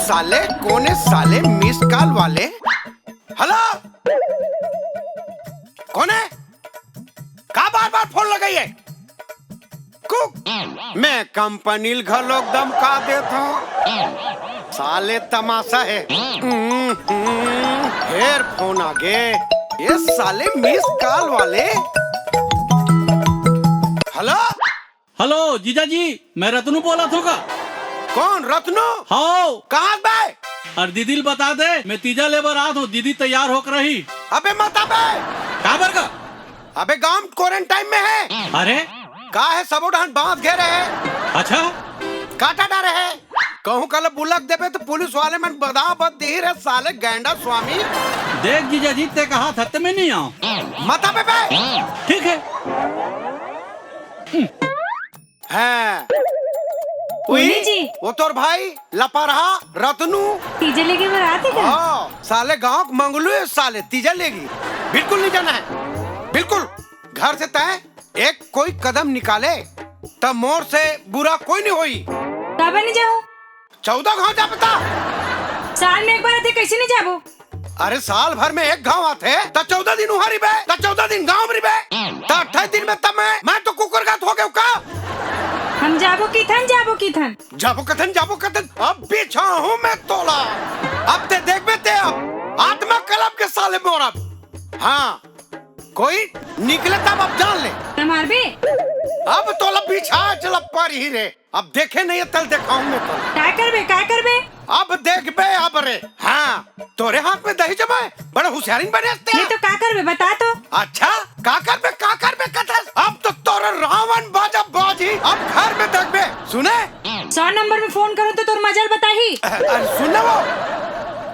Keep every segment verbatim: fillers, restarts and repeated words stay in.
साले कोने साले मिस कॉल वाले? हेलो, कोने? का बार बार फोन लगाई है? कुक, मैं कंपनी ल घलोक धमका देत हूँ। साले तमाशा है। हम्म, हम्म, फेर फोन आगे। ये साले मिस कॉल वाले। हेलो। हेलो जीजा जी, मैं रतनू बोलत हूँ का? कौन रतनू? हाव। कहाँ बे? अरे दीदी ल बता दे, मैं तीजा लेबर आत हूँ, दीदी तैयार होकर रही। अबे मत अबे। काबर का? अबे गांव क्वारंटाइन में है। अरे? का है, सबो डहन बांध घेरे है। अच्छा? काटा डारे है। कहूँ कल बुलक देबे तो पुलिस वाले मन बदा बद दिही रे साले गैंडा स्वामी। देख जीजा जी, ते कहा था ते मैं नहीं आऊँ। मत अबे बे। ठीक है। हाँ। कोने जी? वो तोर भाई लपरहा रतनू। तीजा लेगे बर आत हे का? हाँ, साले गांव के मंगलू है साले, तीजा लेगी। बिल्कुल नहीं जाना है, बिल्कुल। घर से तय एक कोई कदम निकाले त मोर से बुरा कोई नहीं होई। काबर नहीं जाहूँ? चौदह घांव जा बता। साल में एक बार आथे, कैसे नहीं जाबो? अरे साल भर में एक घांव आथे, त चौदह दिन उहाँ रिबे, त चौदह दिन गांव में रिबे, त अट्ठाईस दिन में तब मैं, मैं तो कुकुर गात हो गयो का? हम जाबो किथन, जाबो किथन? जाबो कथन, जाबो कथन, अब बिछाहूँ मैं तोला। अब ते देखबे ते अब, आत्मा कलप के साले मोर अब। हाँ, कोई निकले तब अब जान ले। न मारबे? अब तोला बिछा चला पर ही रे। अब देखे नहीं है, तल देखाऊं मैं तो। काय करबे, काय करबे? अब देखबे अब रे। हाँ, तोरे हाथ में दही जमाए, बड़ा होशियारिन बने हंसते ये हैं। तो का करबे, बता तो। अच्छा, का करबे, का करबे कथस? अब तो तोरे रावण बाजा बाजी, अब घर में देखबे। सुने? सौ नंबर में फोन करो तो तोर मजल बताही। अरे सुन ना वो,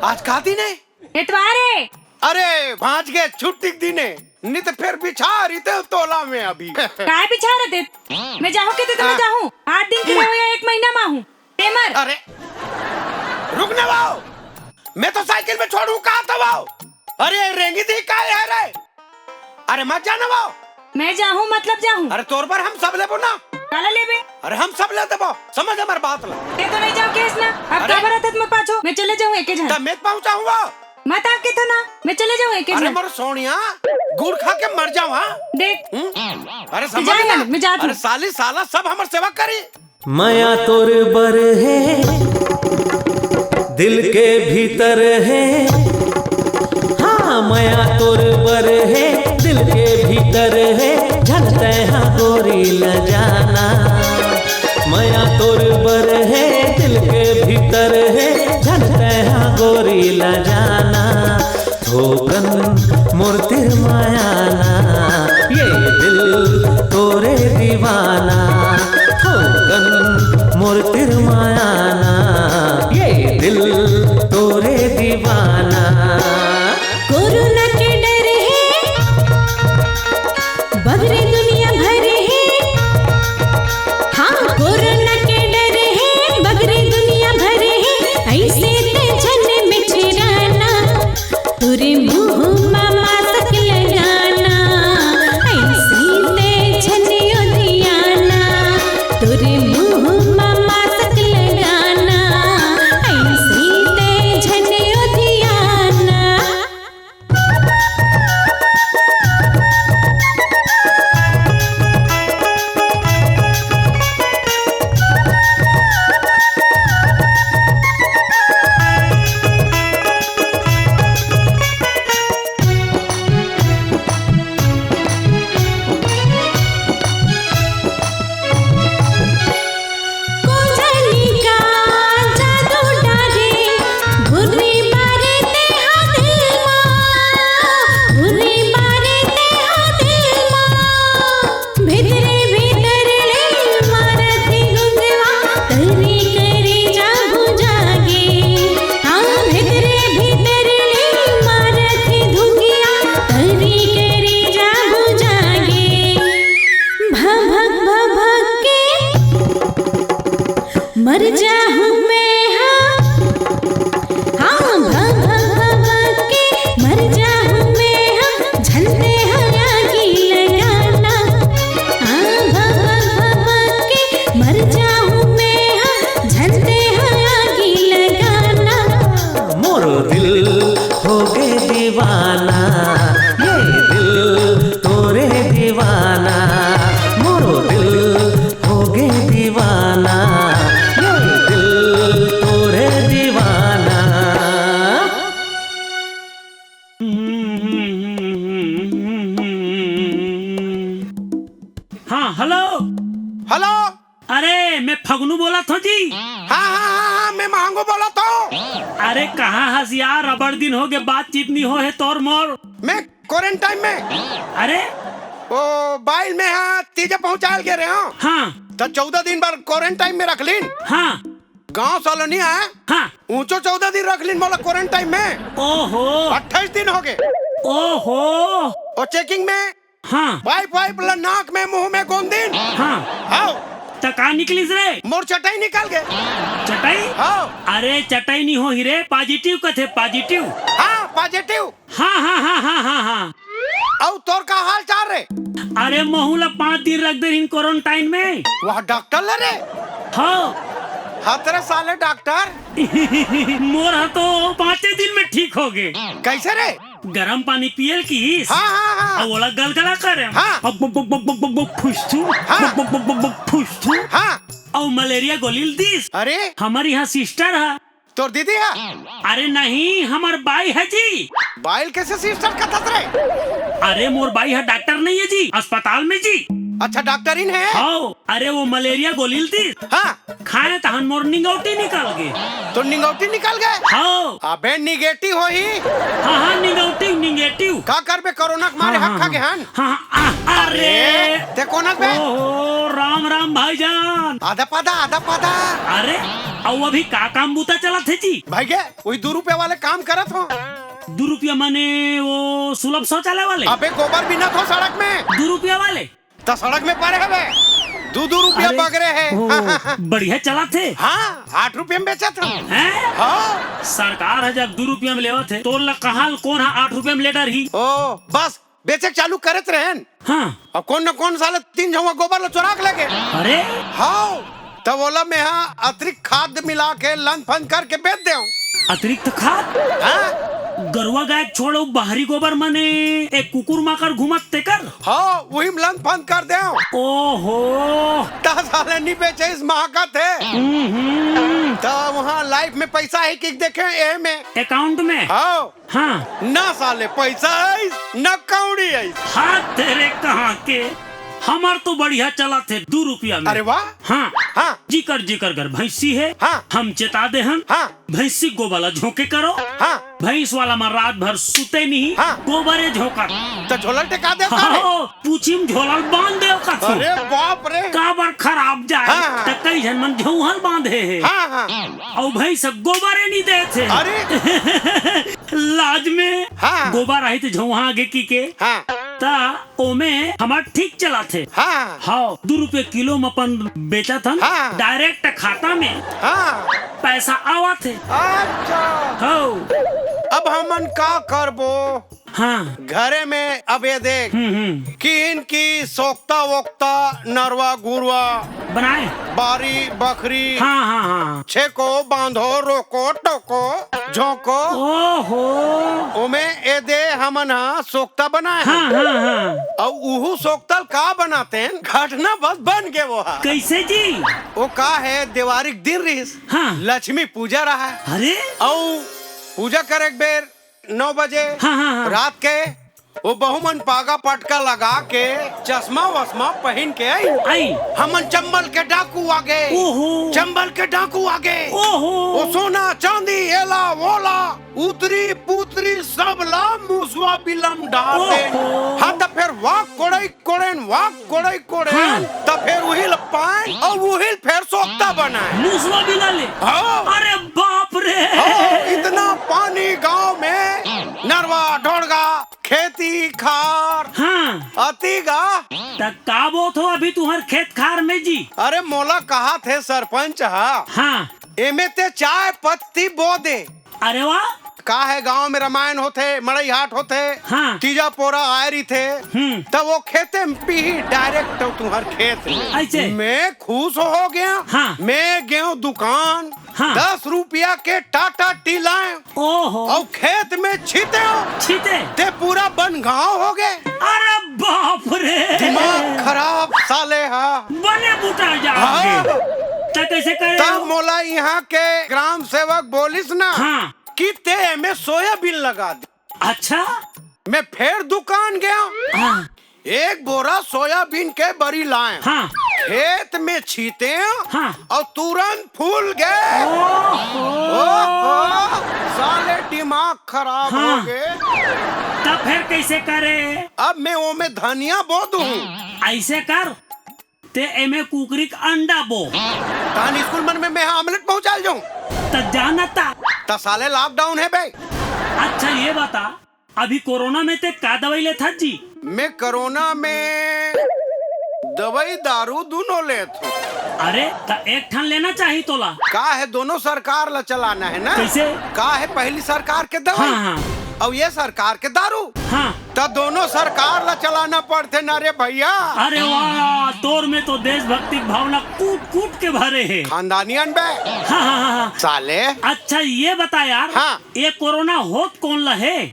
आज का दिन है? एतवार है। अरे, भांज के छुट्टी के दिन है, नहीं तो फिर बिछा रही थे तोला में अभी। काय बिछा रहे थे? मैं जाहूँ के तो मैं हाँ। जाहूँ। आठ दिन के रहो या एक महीना में आहूँ। तेमर। अरे, रुक ना वाओ, मैं तो साइकिल में छोड़ू कहा था वाओ। अरे, रेंगी दी काय है रे? अरे, मत जाना वाओ। मैं जाहूँ मतलब जाहूँ। अरे, तोर बर हम सब लेबो ना। काला लेबे? अरे, हम सब ले देबो, समझ हमर बात ला। ये तो नहीं जाओ केस ना, अब अरे। काबर आथत मैं पाछो, मैं चले जाहूँ एके झन। तब मैं पहुँचाऊँ वाओ। मत आके तो ना, मैं चले जाऊँ एके अरे झन। मर सोनिया, गुड़ खा के मर जाओ, हाँ? देख। हम्म? अरे समझ जाए ना, ना, मैं जात अरे हूँ। साली साला सब हमर सेवा करी। मया तोर बर है, दिल के भीतर है। हाँ, मया तोर बर है, दिल के भीतर है। झन तैं हा गोरी ल जाना। मया तोर बर है, दिल के भीतर है। झन तैं हा गोरी ल जाना। थोकन मोर तिर मायाना, ये दिल तोरे दीवाना। थोकन मोर तिर मायाना, ये दिल तोरे दीवाना। कोरोना के डर है, बगरे दुनिया भर है। हाँ, कोरोना के डर है, बगरे दुनिया भर है। ऐसे ते झन मिछराना, तोरे मुँह मा मास्क लगाना। ऐसे ते झन ओधियाना, तोरे मुँह मा मास्क लगाना। ऐसे ते झन ओधियाना। कोजनी का जादू डारे, भुर्री बारे ते हा दिल मा, भुर्री बारे ते हा दिल मा। भीतरे भीतर ले मारत घुंघवा, तोरे करेजा भुजागे। हाँ, भीतरे भीतर ले मारत घुंघवा, तोरे करेजा भुजागे। भभक भभक के मर जाहूँ मैं, हाँ। हाँ, भभक भभक के मर जाहूँ मैं, हाँ। झन तैं हा आगी लगाना। हाँ, भभक भभक के मर जाहूँ मैं, हाँ। झन तैं हा आगी लगाना। हेलो। अरे, मैं फगनू बोलत हूँ जी। हाँ, हाँ, हाँ, हाँ, मैं महंगू बोलत हूँ। अरे, कहाँ हस यार? अबड़ दिन हो गए, बातचीत नहीं हो हे तोर मोर। मैं क्वारंटाइन में। अरे? ओ, बाइल में हाँ, तीजा पहुँचाल के रहे हो। हाँ। तो चौदह दिन बर क्वारंटाइन में रख लीन। हाँ। गाँव सालो नहीं आया। हाँ। ऊंचो चौदह दिन रख लीन मोला क्वारंटाइन में। ओहो। अट्ठाईस दिन हो गए। ओहो। और चेकिंग में हाँ। पाइप वाइप ला नाक में, मुंह में गोंदिन। हाँ। हाव। त का निकलिस रे? मोर चटाई निकल गए। चटाई? हाँ। अरे चटाई नहीं हो ही रे, पॉजिटिव कथे, पॉजिटिव। हाँ, पॉजिटिव। हाँ, हाँ, हाँ, हाँ, हाँ, हाँ। अउ तोर का हाल चाल रे? अरे महू ला पाँच दिन रख दे रहिन क्वारंटाइन में। वह डॉक्टर ले रे? हाँ। हतरे साले डॉक्टर। मोर ह तो पाँचे दिन में ठीक हो गए। कैसे रे? गरम पानी पियल किस? हाँ, हाँ, हाँ। अउ ओला गलगला करे। हाँ। अब बक, बक, बक, बक, बक, बक, फुसथू। हाँ। बक, बक, बक, बक, बक, फुसथू। हाँ। अउ मलेरिया गोली ल दिस। अरे। हमर यहाँ सिस्टर है। तोर दीदी है? अरे नहीं, हमर बाई है जी। बाई ल कैसे सिस्टर कथस रे? अरे मोर बाई है डॉक्टर नहीं है जी, अस्पताल में जी। अच्छा, डॉक्टरिन है? हाँ। अरे वो मलेरिया गोली ल दिस। हाँ। खाए तहन मोर निंगौटी निकल गे। तो निंगौटी निकल गए? हाँ। अबे निगेटिव होही। हाँ, हाँ, निगेटिव, निगेटिव। का करबे कोरोना के मारे हाँ, हक खा हाँ, गे हन? हाँ, हाँ, आ, अरे। अरे, ते कोन हस बे? ओहो, राम राम भाईजान। आधा पादा, आधा पादा। अरे, अउ अभी का काम बूता चलत हे जी? भाई गे, वही दू रुपया वाले काम करत हो। दू रुपया माने वो सुलभ शौचालय वाले? अबे गोबर बिनत हो सड़क में। दू रुपया वाले? त सड़क में परे हवे, दू दू रुपया अरे, बगरे हे। ओ, बढ़िया चलत हे। हाँ, आठ रुपया में बेचत हूँ। हैं? हाँ। सरकार ह जब दू रुपया में लेवत हे, तोर ला कहाँ ल कोन ह आठ रुपया में ले डरही? ओ, बस बेचे के चालू करत रहेन। हाँ। अउ कोन न कोन साले तीन झउहा गोबर ला चोरा के लेगे। अरे। हाँ। तब ओला मेहा अतिरिक्त खाद मिला के लंद फंद करके बेच देव। अतिरिक्त खाद? हाँ। गरुआ गाय छोड़ो, बाहरी गोबर माने एक कुकुर माकर घूमत तेकर? हाँ, वही में लंद फंद कर देव। ओहो। त साले नी बेचे इस महकत हे। हम्म, हम्म। त वहाँ लाइफ में पैसा है कि देखे ए में? अकाउंट में? हाँ। हाँ। ना साले पैसा आइस, ना कौड़ी आइस। हाथ तेरे कहाँ के, हमर तो बढ़िया चलत हे दू रुपया में। अरे वाह। हाँ। हाँ। जिकर जिकर घर भैंसी हे, हाँ। हम चेता दे हन। हाँ। भैंसी गोबर ला झोंके करो। हाँ। भैंस वाला मन रात भर सुते नहीं, हाँ। गोबरे झोंकत। त झोला ल टेका दे का रे? हो, पूछी में झोला ल बांध दे का तू। अरे बाप रे। काबर खराब जाए, हाँ, हाँ। त कई झन मन झौहल बांधे हे। हाँ, हाँ। अउ भैंस गोबरे नहीं देत हे। अरे। लाज में हाँ। गोबर आही त झौहा आगे की के। हाँ। त ओमे हमर ठीक चलत हे। हाँ। हाँ, दू रुपया किलो में अपन बेचत हन। हाँ। डायरेक्ट खाता में हाँ। पैसा आवत हे। अच्छा। हो। अब हमन का करबो? हाँ। घरे में अब ये देख, हम्म, हम्म। किन की सोकता वोकता नरवा गुरवा बनाए? बारी बखरी। हाँ, हाँ, हाँ। छेको, बांधो, रोको, टोको, झोंको। ओहो। ओमे ए दे हमन हा सोकता बनाए हाँ, हन। हाँ, हाँ। अउ उहू सोकता ल का बनातेन, घटना बस बन गे वो हा। कैसे जी? वो का हे, देवारी के दिन रिहिस। हाँ। लक्ष्मी पूजा रहा। अरे। अउ पूजा करे के बेर नौ बजे हाँ, हाँ, हाँ। रात के वो बहू मन पागा पटका लगा के चश्मा वश्मा पहिन के आई। आई। हमन चंबल के डाकू आगे। ओहो। चंबल के डाकू आगे। ओहो। वो सोना चांदी एला वोला उतरी पुतरी सब ला मुसवा बिलन डाल दे। ओहो। हाँ, त फेर वाक कोड़ई कोड़ेन, वाक कोड़ई कोड़ेन, हाँ। त फेर उही ल पाएन अउ उही ल फेर सोकता बनाए। मुसवा बिला ले? हाँ। अरे बाप रे। हाँ, इतना पानी गांव में, नरवा, ढोड़गा, खेती खार। हाँ। अति गा। त का बोत हो अभी तुहर खेत खार में जी? अरे मोला कहाथे सरपंच हा। हाँ। एमे ते चाय पत्ती बो दे। अरे वाह। का हे, गांव में रामायण होथे, मड़ई हाट होथे, हाँ। तीजा पोरा आए रहिथे, हम्म। त वो खेते में पीही डायरेक्ट तुहर खेत में। ऐसे? मैं खुश हो गया। हाँ। मैं गेंव दुकान, हाँ। दस रुपया के टाटा टी लाए। ओहो। अउ खेत में छीते हो। छीते। ते पूरा बन घाव हो गए। अरे बाप रे। दिमाग खराब साले हा। बने बुटा जा हाँ। आगे। त कैसे करे तब हो? मोला यहाँ के ग्राम सेवक बोलिस ना हाँ। कि ते एमे सोयाबीन लगा दे। अच्छा। मैं फेर दुकान गया। हाँ। एक बोरा सोयाबीन के बरी लाए। हाँ। खेत में छीते हाँ। अउ तुरंत फूल गे। ओहो। ओहो, साले दिमाग खराब हाँ। हो गे। त फेर कइसे करे? अब मैं ओमे धनिया बो दूं। अइसे कर, ते एमे कुकरी के अंडा बो। तहन स्कूल मन में मैं आमलेट पहुंचा जाऊं। त जाना ता। त साले लॉकडाउन हे बे। अच्छा ये बता, अभी कोरोना में ते का दवाई लेथस जी? मैं कोरोना में दवाई दारू दूनों लेथों। अरे, त एक ठन लेना चाही तोला। का हे, दोनों सरकार ला चलाना हे ना? कइसे? का हे, पहली सरकार के दवाई हाँ, हाँ। अउ ये सरकार के दारू। हाँ। त दोनों सरकार ला चलाना पड़थे ना रे भइया। अरे वाह, तोर में तो देशभक्ति भावना कूट कूट के भरे हे। खानदानी अन बे। हाँ, हाँ, हाँ, हाँ। साले। अच्छा ये बता यार, हाँ। ये कोरोना होत कोन ला हे?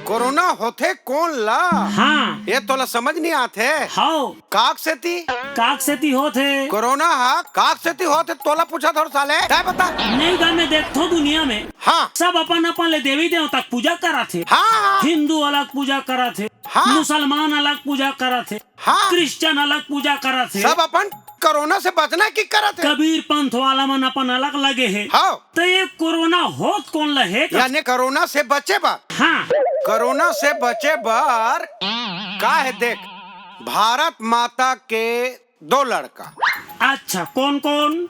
कोरोना होथे कोन ला? हाँ। ये तोला समझ नइ आथे? हव। काक सेती? काक सेती होथे? कोरोना हा काक सेती होथे, तोला पूछत हों साले, तैं बता। नइ गा, मैं देखथों दुनिया में हाँ। सब अपन अपन ले देवी देवता के पूजा करत हे। हाँ, हाँ। हिंदू अलग पूजा करत हे, हाँ। मुसलमान अलग पूजा करत हे, हाँ। क्रिश्चियन अलग पूजा करत हे। सब अपन कोरोना से बचना की करत हे। कबीर पंथ वाला मन अपन अलग लगे हे। हाँ। त ये कोरोना होत कोन ला हे? याने कोरोना से बचे बर। हाँ। कोरोना से बचे बर का हे देख, भारत माता के दो लड़का। अच्छा, कोन कोन?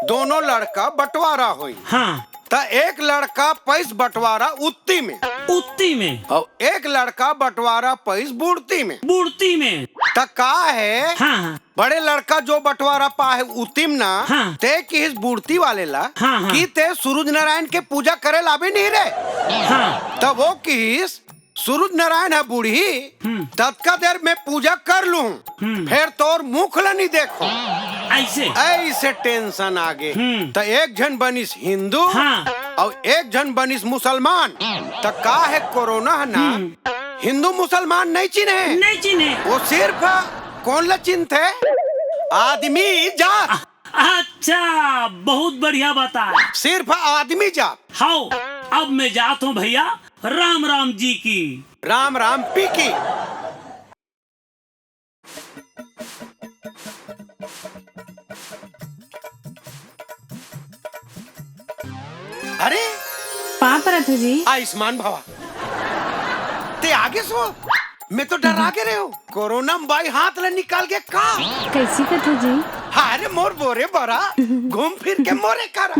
दोनों लड़का बंटवारा होई। हाँ। त एक लड़का पइस बंटवारा उत्ती में। उत्ती में। अउ एक लड़का बंटवारा पइस बुड़ती में। बुड़ती में। त का हे? हाँ, हाँ। बड़े लड़का जो बंटवारा पाहे उत्ती में ना, हाँ। ते किहिस बुड़ती वाले ला हाँ, हाँ। कि ते सूरज नारायण के पूजा करे ला भी नहीं रे। हाँ। त वो किहिस सूरज नारायण ह बुड़ही, हम्म। ततका देर में पूजा कर लूं, हम्म। फेर तोर मुख ला नइ देखों। अइसे? अइसे टेंशन आगे। हम्म। त एक झन बनिस हिंदू हाँ। अउ एक झन बनिस मुसलमान। त का हे कोरोना ह ना हम्म। हिंदू मुसलमान नइ चिन्हे। नइ चिन्हे। वो सिर्फ कोन ला चिन्हथे? आदमी जात। अच्छा, बहुत बढ़िया बता। सिर्फ आदमी जात। हव, अब मैं जात हों भइया, राम राम जी की। राम राम पी की। अरे, पाँव परत हों जी। आयुष्मान भवा। ते आगे सो, मैं तो डरा गे रहेंव। कोरोना म बाई हाथ ले निकल गे का? कइसे कथे जी? अरे मोर बोरे बरा, घूम फिर के मोरे करा।